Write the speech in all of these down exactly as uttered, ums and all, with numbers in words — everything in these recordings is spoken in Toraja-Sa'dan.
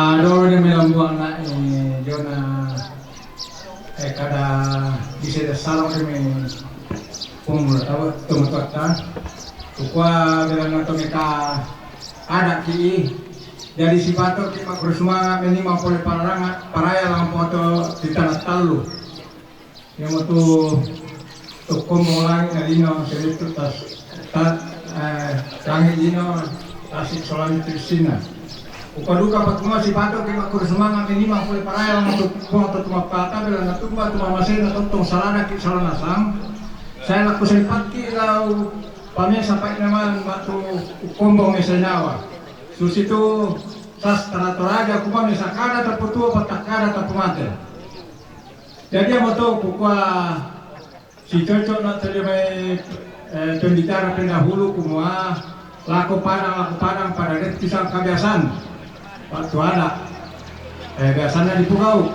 Ado de me lambuang na, eh, jona, eh, kada bisa de salah de me pung apa, tuma tuata. Kukua bilang atau meka ada ki. Jadi sipato ki makrusuma meni mapole pararanga paraya lampoto di tanah talu. Yang tu tukum langi na lino selitu tas ta, eh, langi lino tasik solani tu sina. Upaduka patuma sipato ki makrusuma meni mapole paraya lampoto tuma pata bila na tumba tuma masena tontong salana ki salana sang. Saya laku sempat ki lau pamesa pai naman batu ukombo mesa nyawa. Susi tu sastra toraja kuma mesa kada taputua patak kada tapumate. Jadi amo to kukua si cocok na tadi mai, eh, pembicara pendahulu kumua lako padang lako padang pada det pisang kabiasaan. Waktu ada, eh, biasanya di pugau.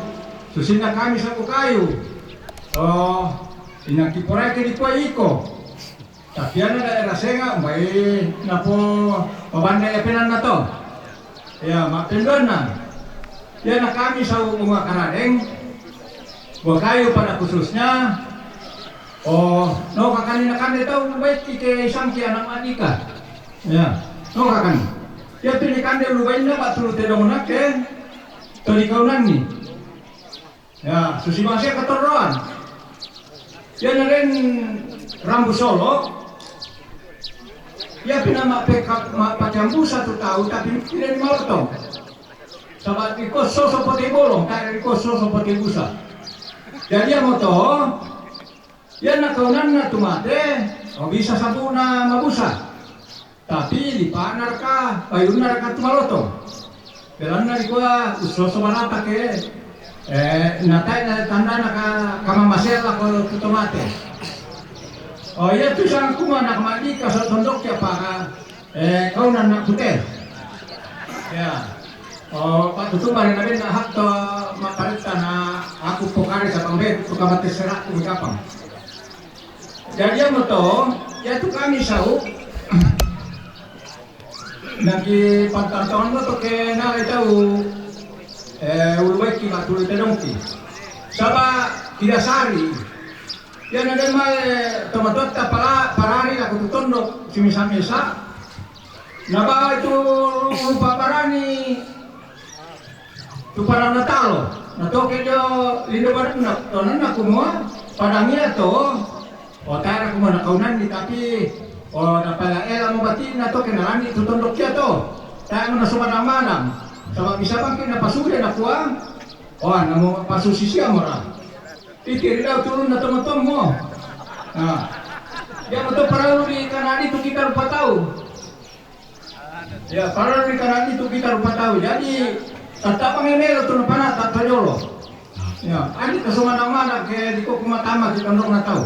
Susina kami saku kayu. Oh, ina kiporai ke di kua iko. Tapi ana daerah senga mai napo pabanda ya penan na to. Ya, mak pendona. Ya na kami sau bunga karadeng. Buah kayu pada khususnya. Oh, no kakani na kande tau baik ike isangki anak manika. Ya, no kakani. Ya pini kande ulu bainna bak tulu tedong nake. Todi kaunanni. Ya, susi bangsa keterroan. Ya naren rambu solo. Ya pina mak peka mak pakai ambu satu tahu tapi tidak di malotong. Sabab iko soso pote bolong, tak iko soso pote busa. Jadi ya moto, ya na kaunanna tumate, o bisa sabuna mabusa. Tapi lipana raka, payunna raka tumaloto. Belanna dikua usoso barata ke. Eh, natai na tandana ka kamamasela ko tutomate. Oh iya tu sang kuma nak madi ka so tondok ya para, eh, kau na nak pute. Ya. Oh, Pak Tutu mari nabi na hak to maparita na aku pokari sa pambe tu kamate serak ku kapang. Jadi ya moto, ya tu kami sau. Naki pantantongan mo to ke na tau, eh, uluweki matulu tedongki. Saba tidak sari. Ya na dema, eh, tomatotta pala parari aku tutondo simisa-misa. Na ba itu rupa parani. Tu parang na talo, na toke jo lindo badanna, tonanna kumua, padang ia to, o tara kumua na kaunanni, tapi, o na pala ela mo batina toke na lani tu tondok ia to, tara mo na sumadang-madang, sabab bisa bangki na pasude na kua, o na mo pasusi sia mora. Pikir dau turun na tomo-tomo. Nah, dia betul perahu di kanadi tu kita rupa tahu. Ya, parang ni karani tu kita rupa tahu. Jadi, tatapa ngemelo tu napana tak tajolo. Ya, ani kasumana-mana ke di kok matama kita ndong na tahu.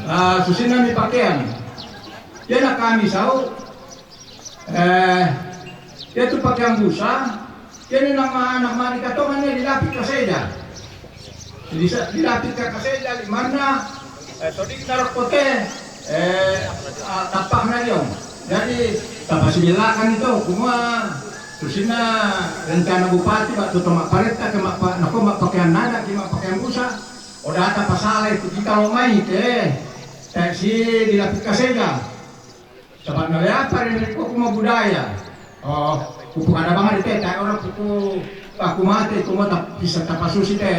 Ah, susina ni pakaian. Ya na kami sau. Eh, ya tu pakaian busa. Jadi nama anak mari katongan ni dilapi kaseja. Jadi sa-, dilapi ka kaseja di mana, eh, todi kita kote, eh, ah, tapah na diong. Jadi tapasibilakan itu semua. Susina rencana bupati bak tu tomak pareta ke mak pa-, nako mak pakaian nada ke mak pakaian busa. Oda ata pasala itu kita lo mai ke. Teksi dilapi kaseja. Sabab na leapa ri ko kuma budaya. Oh, kupu kada banga di teta orang kupu aku mate kuma tak bisa tapasusi te.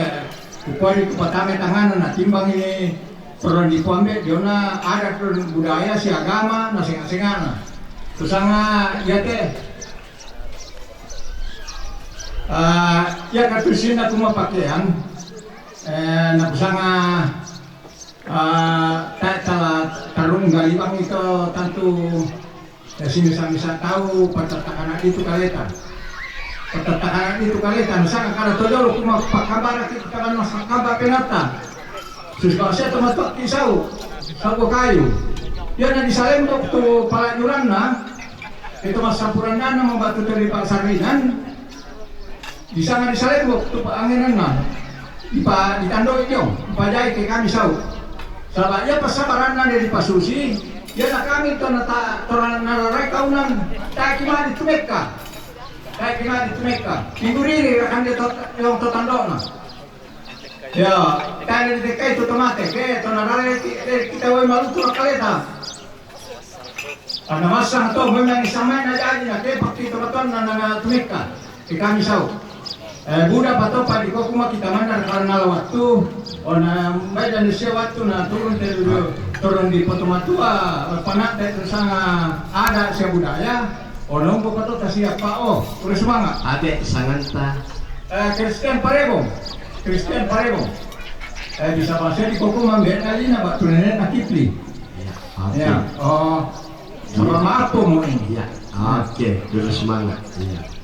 Kupu ari kupatame tangana na timbang ini perlu dipuambe diona adat dan budaya si agama na senga-sengana. Tusanga iya te. Ah, iya katusinna kuma pakean. Eh, na kusanga Ah, ta-, tala tarungga ibang ito tantu, eh, simisa-misa tau patatakanan itu kaleta. Patatakanan itu kaleta, misalkan kada tojolo kuma pakabara kita kan masa kaba penata. Sus bangsa tomatok kisau, sago kayu. Dia na disalembok tu palajuranna, itu masampuranna membatu dari pasarinan, Di sana di Salembok tu paangenan na. Di pa, di tandoi diong, di pajai ke kami sau. Sabab iya pasabaranna dari pasusi, iya na kami to na ta, to na, na larai kaunan. Tae' ki ma'di tu mekka. Tae' ki ma'di tu mekka. Minggu riri rakande to, yong to tandona. Ya, tae' di tekkai tu tomate, ke to narare ki, eh, kita wai malutu rakaleta. Ana masa to, memang isamain aja aja, ke pakki to baton na, na, na tu mekka. Di kami sau. Eh, buda patopa di kokuma kita mandar karena waktu. Ona, baik dan sia waktu na turun te dulu, turun di Potomatua, panate sanga ada sia budaya. Ona umbo patota sia pa o, terus semangat. Ate sanganta. Eh, Christian Parebong. Christian Parebong. Eh, bisa bahasa di kokuma mbe nalina, Pak, tu nenek na Kipli. Iya. Oke. Ya, oh. Sama apa mau ini? Iya. Oke, terus semangat. Iya.